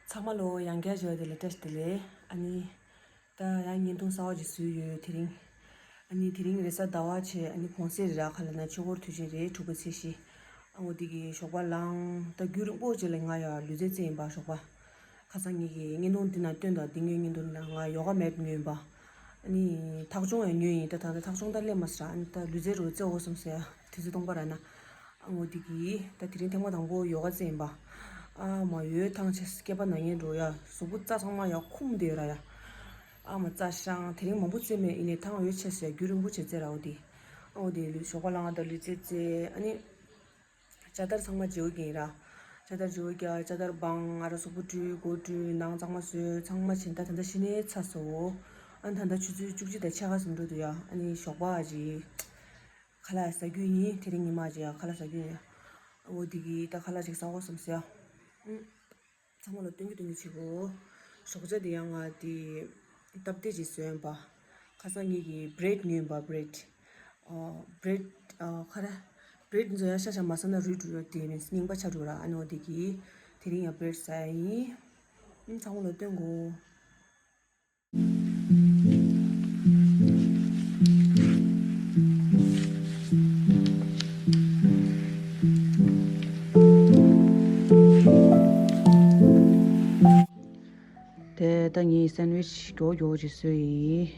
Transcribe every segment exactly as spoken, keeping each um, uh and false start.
ཚང་མ་ལོ་ཡང་བསྐྱར་བཞུགས་བདེ་ལེགས་བཀྲ་ཤིས་བདེ་ལེགས། ཨ་ནི། ད་ཡང་བརྙན་ཐུང་གསར་པ་ཅིག་བཟོས་ཡོད་དེ་རིང་། ཨ་ནི་དེ་རིང་རེས་གཟའ་ཟླ་བ་བྱས། ཨ་ནི་གུང་སེང་རེད་ར། ཁ་ལ་ན་ཆོས་འཁོར་དུས་ཆེན་རེད། དྲུག་པའི་ཚེས་བཞི། ཨ་འོ་དེ་གི་ཞོགས་པ་ལངས། ད་རྒྱུན་རིང་པོ་ཅིག་ལ་ང་ཡ་ལུས་རྩལ་རྩེད་ཡིན་པ་ཞོགས་པ། ཁ་སང་ངེད་ཀྱི་བརྙན་ཐུང་འདི་ན་སྟོན་དང་འདི་ངའི་བརྙན་ཐུང་འདི་ན་ང་ཡོ་ག་མེད་ཉོས་ཡིན་པ། ཨ་ནི་ཐག་ཆུང་ཡང་ཉོས་ཡིན། ད་ད་ད་ཐག་ཆུང་ད་སླེབས་མ་སོང་ར། ཨ་ནི་ད་ལུས་རྩལ་རུ་རྩེ་འོ་བསམ་ཟེར་ཡ་དུས་ཚོད་སྟོང་པ་ར་ན། ཨ་འོ་དེ་གི་ད་དེ་རིང་ཐེངས་མ་དང་པོ་ཡོ་ག་རྩེ་ཡིན་པ། ཨ་མ་ཡོད་ཐང་ཆད། སྐེད་པ་ན་ཉན་འགྲོ་ཡ། གཟུགས་པོ་རྩ་ཚང་མ་ཡ་འཁུམ་བསྡད་ཡོད་ར་ཡ། ཨ་མ་རྩ་ཤང་དེ་རིང་མང་པོ་རྩེ་མེད། ཡིན་ནའི་ཐང་ཡོད་ཆད་ཟེར་ཡ། རྒྱུན་རིང་པོ་བྱས་རྩེ་ར། འོ་དེ། ཨ་འོ་དེ་ལུས་ཞོགས་པ་ལངས་ད་ལུས་རྩལ་རྩེ། ཨ་ནི་ཇ་དར་ཚང་མ་བརྗེ་པོ་གིན་ར། ཇ་དར་བརྗེ་པོ་རྒྱག་ཇ་དར་སྦང་། ཨ་ར་གཟུགས་པོ་བཀྲུས། མགོ་བཀྲུས། ནང་གཙང་མ་བཟོས། ཚང་མ་བྱས་ད་ད་ལྟ་ཕྱི་ནས་ཚར་སོང་། ཨ་ནི་ད་ལྟ་ཆུ་ཚོད་བཅུ་གཅིག་དང་ཕྱེད་ཀ་ཙམ་འགྲོ་འདུག་ཡ། ཨ་ནི་ཞོགས་པ་ཨ་ཅིག་ཁ་ལག་ཟ་རྒྱུ་ཡིན། དེ་རིང་ཉི་མ་ཅིག་ཡ་ཁ་ལག་ཟ་རྒྱུ་ཡིན། འོ་དེ་གི་ད་ཁ་ལག་ཅིག་ཟ་དགོས་བསམ་སོང་ཡ། ཨུམ། ཚང་མ་ལ་སྟོན་གྱི་སྟོན་གྱི་བྱེད་དགོས། ཞོགས་ཇ་དེ་ཡང་ང་དེ་སྟབས་བདེ་ཅིག་བཟོས་ཡིན་པ། ཁ་སང་ངེད་ཀྱིས་བྷི་རེཌ་ཉོས་ཡིན་པ། བྷི་རེཌ། ཨོ། བྷི་རེཌ། ཨོ། ཁ་ར། བྷི་རེཌ་འཛོ་ཡ་ཤ་ཤ་མ་ཟ་ན་རུལ་འགྲོ་ཡ། དེ་ནི་རྙིང་པ་ཆགས་འགྲོ་ར། ཨ་ནི་འོ་དེ་གི་དེ་རིང་ཡང་བྷི་རེཌ་ཟ་ཡ་ཡིན། ཨུམ། ཚང་མ་ལ་སྟོན་གོ། དེ་ད་ངས་སེན་ཝིཆ་མགྱོགས་མགྱོགས་ཅིག་བཟོས་ཡིན།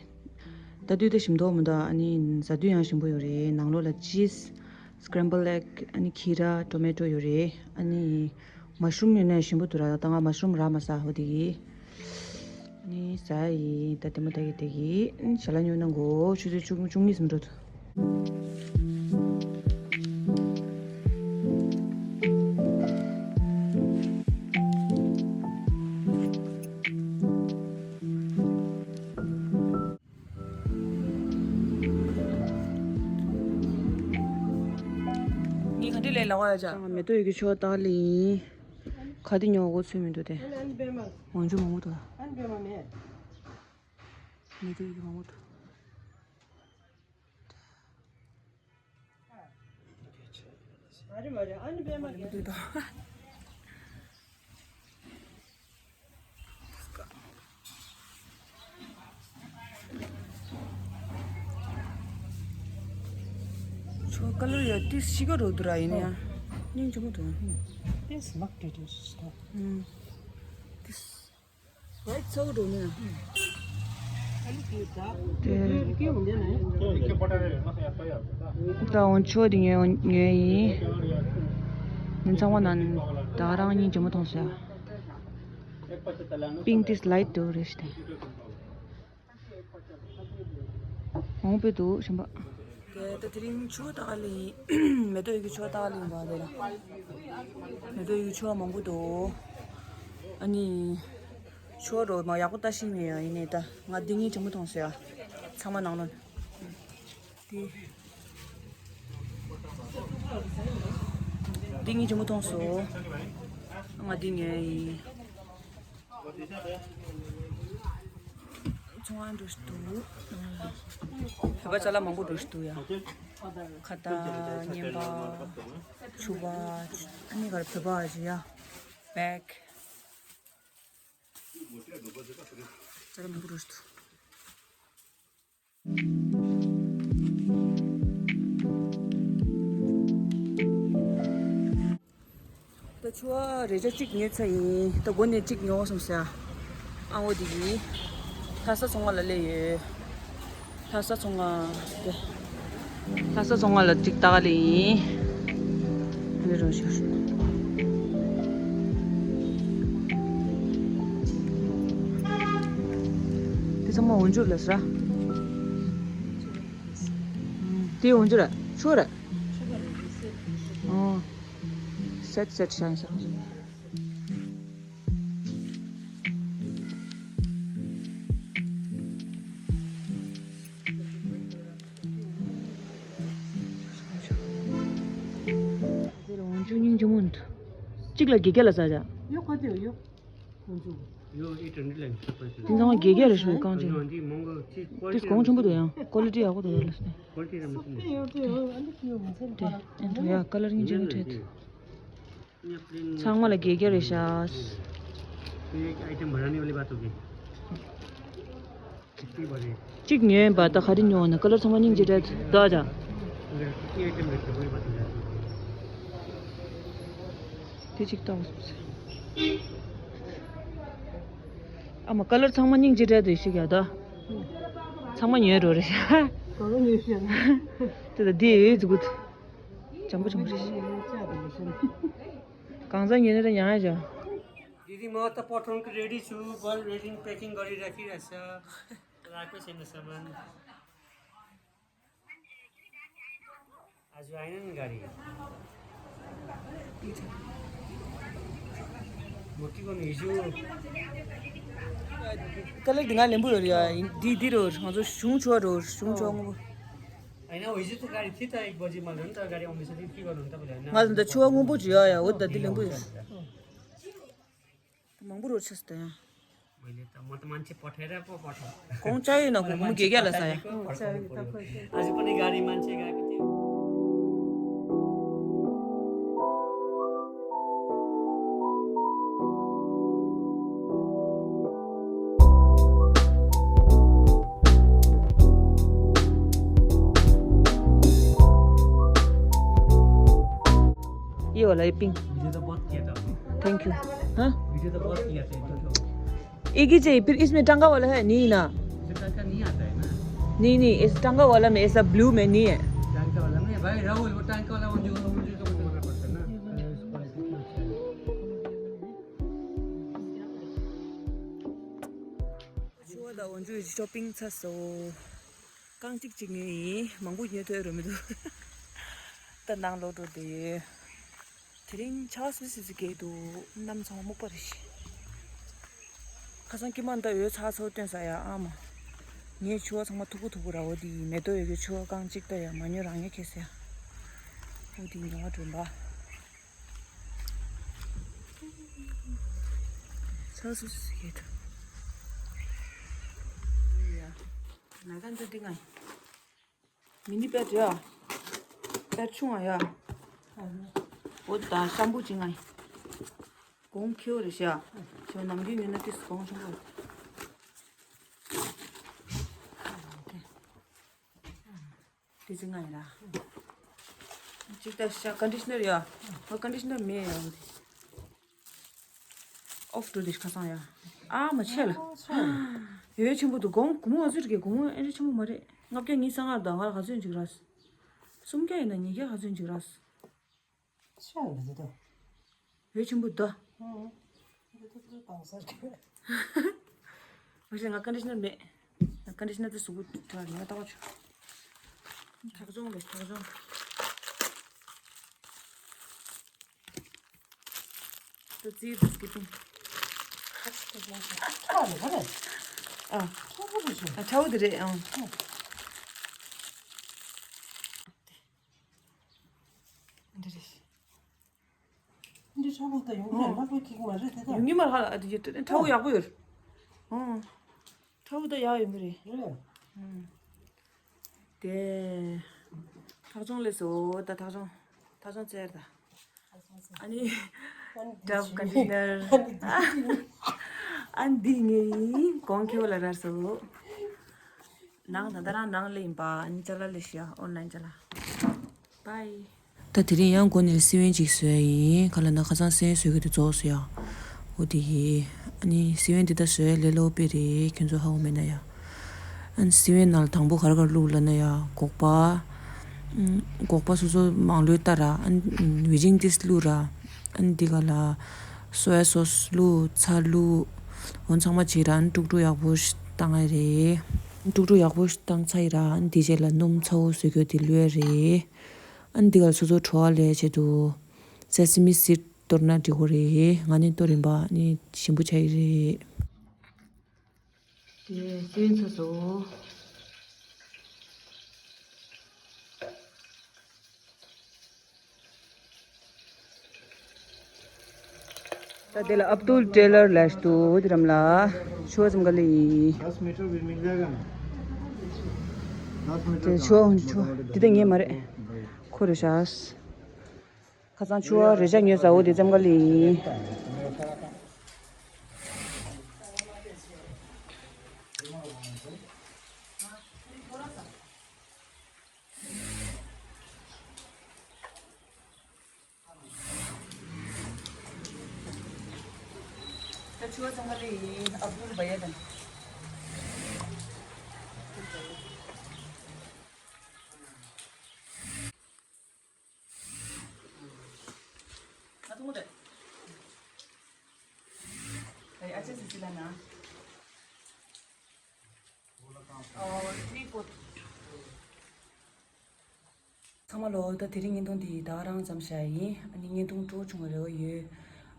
ད་དུས་ད་ཞིམ་མདོག་མི་འདུག་ཨ་ནི་ཟ་དུས་ཡང་ཞིམ་པོ་ཡོད་རེད། ནང་ལོགས་ལ་ཅིས། སི་ཀེ་རེམ་བྷལ་ཨེག་ཨ་ནི་ཁྱི་ར། ཊོ་མེ་ཊོ་ཡོད་རེད། ཨ་ནི་མ་ཤི་རུམ་ཡོད་ན་ཞིམ་པོ་འདུག་ར། ད་ང་མ་ཤི་རུམ་རག་མ་སོང་། འོ་དེ་གི་ཨ་ནི་ཟ་ཡི། ད་དེ་མོ་ད་གི་དེ་གི་ཞལ་ལག་ཉོ་ན་གོ་ཆུ་ཚོད་བཅུ་བཅུ་གཉིས་ཙམ་འགྲོ་འདུག་ངས་ག་འདྲ་ལས་ལ་བ་ཡ་ཅག་མེ་ཏོག་ཡོད་ཀྱི་ཆོག་ཏག་ལི་ཡིན། ག་དེ་ཉོ་གོ་ཚོད་མི་འདུག་དེ། འོན་ཆུ་མང་པོ་འདུག་མེ་ཏོག་ཡོད་ཀྱི་མང་པོ་འདུག་ཆོ་ཀ་ལར་ཡ་ཏིས་ཤི་ག་རོ་དུ་ར་ཡིན་ཡ། སྙིང་རྗེ་མོ་འདུག་ཏིས་མག་ཏྲེ་ཏྲེ་ཤི་ཏོ། ཏིས། ཝའི་ཊི་ཚ་བོ་འགྲོ་ནི་ན། ད་འོན་ཆོ་དེ་ཉོས་ཉོས་ཡིན། ཉིན་ཚང་མ་ནང་ད་རང་སྙིང་རྗེ་མོ་མཐོང་སོང་ཡ། པིང་ཏིས་ལའིཊ་དུ་རེ་ཤི་ཏེ། འོང་པའི་འདུག་ཞིམ་པ། དེ་ད་དེ་རིང་ཆུ་བོ་ཏག་ལི་ཡིན། མེ་ཏོག་ཡོད་ཀྱི་ཆུ་བོ་ཏག་ལི་ཡིན་པ་དེ་ལ། མེ་ཏོག་ཡོད་ཀྱི་ཆུ་བོ་མང་པོ་འདུག་ཨ་ནི། ཆུ་བོ་རོ་མ་ཡག་པོ་ལྟ་ཤེས་མེད་ཡ། ཡིན་ནའི་ད་ང་འདི་གཉིས་ཆེན་པོ་མཐོང་སོང་ཡ། ཚང་མ་ནང་ལོགས། དེ། འདི་གཉིས་ཆེན་པོ་མཐོང་སོང་། ང་འདི་ཉོས་ཡིན། ཚོང་ཁང་འགྲོ་ཤི་འདུག་བོད་པ་ཅ་ལག་མང་པོ་འགྲོ་ཤི་འདུག་ཡ། ཁ་བཏགས། རྔན་པ། ཕྱུ་པ། ཨ་ནི་ག་རེ་བོད་པ་ཞིག་ཡ། བེག་ཅ་ལག་མང་པོ་འགྲོ་ཤི་འདུག་ད་ཆུ་བོ་རེ་ཆ་གཅིག་ཉོས་ཚར་ཡིན། ད་སྒོ་ནས་གཅིག་ཉོ་བསམ་ཟེར། ཨ་འོ་དེ་ཡིན། ལྷ་ས་ཚོང་ཁང་ལ་སླེབས་ཡོད། ལྷ་ས་ཚོང་ཁང་དེ། ལྷ་ས་ཚོང་ཁང་ལ་གཅིག་ལྟ་ག་སླེབས་ཡིན། ཨ་ནི་རོ་ཤར། དེ་ཚང་མ་འོན་ཆུ་ལ་ཟེར། དེ་འོན་ཆུ་ར་ཆུ་ར། ཨོ། སེཊ་སེཊ་བྱས་ཡིན་ས། འདིར་འོན་ཆུ་སྙིང་རྗེ་མོ་འདུག་གཅིག་ལ་བརྒྱད་བརྒྱ་ལ་ཟ་བྱ། ཡོ་ག་དེ་ཡོ། འོན་ཆུ། འདི་ཚང་མ་བརྒྱད་བརྒྱ་རེད་ཤག་གང་ཅི། འདི་གོང་ཆེན་པོ་འདུག་ཡང་ཀོ་ལི་ཊི་ཡག་པོ་འདུག་ལ་སོ། ཀོ་ལི་ཊི་ར་མ་སོ། དེ་ཨེ་འདུག་ཡ་ཀ་ལར་སྙིང་རྗེ་མོ་འཕྲད་འདུག་ཚང་མ་ལ་བརྒྱད་བརྒྱ་རེད་ཤག तो ये एक आइटम बढ़ाने वाली बात होगी। कितनी बढ़े? གཅིག་ཉོས་པ་ད་ག་རེ་ཉོ་ན་ཀ་ལར་ཚང་མ་སྙིང་རྗེ་རེད་ད་ད། अगर कितनी आइटम रखे वही बात हो जाती है। དེ་གཅིག་བཏང་སོང་ཟེར། ཨ་མ་ཀ་ལར་ཚང་མ་སྙིང་རྗེ་རེད་དེ་ཞིག་ཡ་ད། ཚང་མ་ཉོས་འགྲོ་རེད་ཤག་གང་ཉོས་ཤག་དེ་ད་དེ་ཡོད་ཟུག་གུ། ལྗང་པོ་ལྗང་པོ་རེད་ཤག་གང་ཟག་ཉོས་ན་རེ་ཉང་ཡ་ཇ། दिदी, म त पठाउनको रेडी छु, बल रेडी प्याकिङ गरिराखिरहेछ। राख्नु छैन सामान। आज आएन नि गाडी। म के गर्नु हिजो। ཀ་ལར་འདི་ང་ལེན་པོ་ཡོད་རེད་ཡ། འདི་འདི་རོ་ང་ཚོ་གཞུང་ཆོག་རོ་གཞུང་ཆོག་སྔོན་པོ། होइन, हिजो त गाडी थियो त, एक बजीमा ल्याउनु त, गाडी आउँदैछ कि के गर्नु तपाईँले, होइन? ང་ཚོ་ད་ཆུ་བ་སྔོན་པོ་བྱོས་ཡ་ཡ། འོ་ད་འདི་ལེན་པོ་ཡོད། མང་པོ་རོ་ཆགས་ད་ཡ། मैले त, म त मान्छे पठाएर पो पठाएँ। གོང་ཅག་ཡོད་ན་གོང་མོ་དགེ་རྒྱ་ལ་ས་ཡ། आज पनि गाडी मान्छे गएको थियो। ये वाला, ये पिंक। मुझे तो बहुत किया था। Thank you. हाँ? मुझे तो बहुत किया था, थैंक यू। एक ही चाहिए, फिर इसमें टांगा वाला है? नहीं ना। इसमें टांगा नहीं आता है ना। नहीं, नहीं, इस टांगा वाला में, ऐसा ब्लू में नहीं है। टांगा वाला में, भाई राहुल, वो टांगा वाला वो जो, वो जो, वो जो, पड़ता है ना। ཆུ་བ་དང་འོན་ཆུ་ཤོ་པིང་ཚར་སོང་། རྐང་གཅིག་གཅིག་ཉོས་ཡིན། མང་པོ་ཉོས་ཐུབ་རོ་མི་འདུག་ད་ནང་ལོག་འགྲོ་དེ། དེ་རིང་ཆར་སི་སི་སི་སྐྱེས་འདུག་གནམ་ཚང་སྨུག་པ་རེད་ཤག་ཁ་སང་ཀྱི་མ་འདི་འོད་ཚ་ཚོ་སྟོན་ས་ཡ་ཨ་མ། ངའི་ཆུ་བ་ཚང་མ་མཐུག་པོ་མཐུག་པོ་ར། འོ་དེ་ཡིན་མེ་ཏོག་ཡོད་ཀྱི་ཆུ་བ་རྐང་གཅིག་ད་ཡ་མ་ཉོ་རང་ཉོ་ཁེ་སི་ཡ། འོ་དེ་ཉོ་བ་འགྲོ་འབའ། ཆར་སི་སི་སི་སྐྱེས་འདུག་ཡ། ན་ག་འདི་འདི་ང་། མི་ནི་པེ་ཊི་ཡ། པེ་ཊི་ཆུང་བ་ཡ། འོ་ད་ཤམ་པུ་ཅིག་ང་། གོང་ཁེའུ་རེད་ཤག་ཞོ་ནམ་རྒྱུན་ཡོད་ན་ཏིས་གོང་ཆུང་བ། དེ་ཅིག་ང་ཡིན་ར། ཅིག་ད་ཤག་ཀོན་ཌི་ཤི་ནར་ཡ། ང་ཀོན་ཌི་ཤི་ནར་མེད་ཡ། ཨོཕ་འགྲོ་དེ་ཁ་སང་ཡ། ཨ་མ་ཆེ་ལ། ཨ་ཆེ། ཡོད་ཆེན་པོ་འདུག་སྒོང་གུང་མོ་ང་ཚོའི་རིགས་སྒོང་མོ་ཨེ་རེ་ཆེན་པོ་མ་རེད། ལྔ་བརྒྱ་ཉི་ཤུ་རྩ་ལྔ་དང་ང་ལ་ག་ཚོད་འཇིགས་ར། སུམ་བརྒྱ་ཡིན་ན་ཉིས་བརྒྱ་ག་ཚོད་འཇིགས་ར། ཆེ་ལ་འདི་དོ། ཡོད་ཆེན་པོ་འདུག་ཨང་། འདི་དོ་དོ་དང་ས་རེད། ང་ཞིག་ང་ཀོན་ཌི་ཤི་ནར་མེད། ང་ཀོན་ཌི་ཤི་ནར་དེ་གཟུགས་པོ་ཁྲ་ལ་ལྟ་བ་ཆུ། ཐག་ཆོང་ལས་ཐག་ཆོང་། ད་རྩིས་དུ་སྐྱིད་པིན། ཁ་ཆེ་ཁ་ཆེ་ཁ་ཆེ་ཁ་ཆེ། ཨ། ཁ་ཆེ་ཁ་ཆེ། ཨ་ཁྲ་བོ་དེ་རེད་ཨང་། འདི་རེད། འདི་ཁྲ་བོ་ད་ཡོང་གི་རེད་ལྷག་པའི་ཁེག་མ་རེད་དེ་ད། ཡོང་གི་མ་རེད་ཧ་ལ་ཨ་དེ་ཡོད་དེ་ཁྲ་བོ་ཡག་པོ་ཡོད། ཨང་། ཁྲ་བོ་ད་ཡག་ཡོང་གི་རེད། རེད། ཨང་། དེ། ཐག་ཆོང་ལས་སོ་ད་ཐག་ཆོང་། ཐག་ཆོང་བཙལ་ད། ཨ་ནི། ཌབ་ཀོན་ཌི་ཤི་ནར། ཨ་འདི་ངའི་གོང་ཁེ་བོ་ལ་རར་སོ། ནང་ད་ད་རང་ནང་ལས་ཡིན་པ་ཨ་ནི་ཅ་ལག་ལས་ཤི་ཡ་ཨོན་ལན་ཅ་ལག་བྷའི། ད་དེ་རིང་ཡང་འགོ་ནས་སི་ཝན་ཅིག་བཟོས་ཡིན། ག་ལ་ན་ཁ་སང་སི་ཝན་བཟོས་གི་དེ་རྫོགས་སོ་ཡ། འོ་དེ་ཡིན། ཨ་ནི་སི་ཝན་དེ་ད་བཟོས་ལས་སླ་པོ་དཔེ་རེད། ཁྱོད་ཚོ་ཧ་གོ་མེད་ན་ཡ། ཨ་ནི་སི་ཝན་ནང་ལ་དང་པོ་ག་རེ་ག་རེ་བླུགས་ལབ་ན་ཡ། སྒོག་པ། སྒོག་པ་སོ་སོ་མང་ལོས་བཏགས་ར། ཨ་ནི་ཝི་ཇིང་ཏིས་བླུགས་ར། ཨ་ནི་དེ་ག་ལ་སོ་ཡ་སོ་སི་བླུགས། ཚྭ་བླུགས། འོ་ཚང་མ་བྱས་ར། ཨ་ནི་དཀྲུག་དཀྲུག་ཡག་པོ་ཞིག་བཏང་ཡ་རེད། དཀྲུག་དཀྲུག་ཡག་པོ་ཞིག་བཏང་ཚར་ཡིན་ར། ཨ་ནི་དེ་རྗེས་ལ་སྣུམ་ཚ་བོ་བཟོ་རྒྱུ་དེ་བླུགས་ཡ་རེད། ཨ་ནི་འདི་གར་སོ་སོ་བྲོ་བ་ལས་བྱེད་དུ། སེ་སི་མི་སིད་གཏོར་ན་འགྲིག་གོ་རེད། ང་ནི་གཏོར་ཡིན་པ་ནི་ཞིམ་པོ་ཆགས་ཀྱི་རེད། དེ་སེན་ཚོ་སོ། ད་དེ་ལ་ཨབ་ཏུལ་ཊེ་ལར་ལས་དུ་འོ་དེ་རམ་ལ་ཆོ་ཙམ་ག་ལེ་ཡིན། दस मीटर भी मिल जाएगा ना? दस मीटर དེ་ཆོ་ཆོ་དེ་དེ་ངས་མ་རེད། ཁོ་རེ་ཤ། ཁ་སང་ཆུ་བ་རེ་ཤ་ཉོས་ས་འོ་དེ་ཙམ་ག་ལེ་ཡིན། ཆུ་བ་ཚང་མ་ལས་ཡིན། ཨབ་དུལ་བ་ཡ་དང་། ཨ་ཐུང་རེད། ཨ་ཅེ་སི་སི་ལ་ན། ཨོ་ཐི་རི་ཕོར། ཚང་མ་ལོ། ད་དེ་རིང་བརྙན་ཐུང་འདི་ད་ག་རང་ཙམ་བཞག་ཡིན། ཨ་ནི་བརྙན་ཐུང་སྤྲོ་བྱུང་བའི་རེ་བ་ཡོད།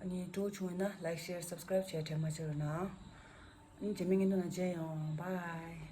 ཨ་ནི་སྤྲོ་བྱུང་བས་ན་ལའིག་ཤེར་སབ་སི་ཀ་རའིབ་བྱས་དྲན་མ་བརྗེད་རོགས་གནང་། ཨ་ནི་རྗེས་མའི་བརྙན་ཐུང་ནང་མཇལ་ཡོང་། བྷའི།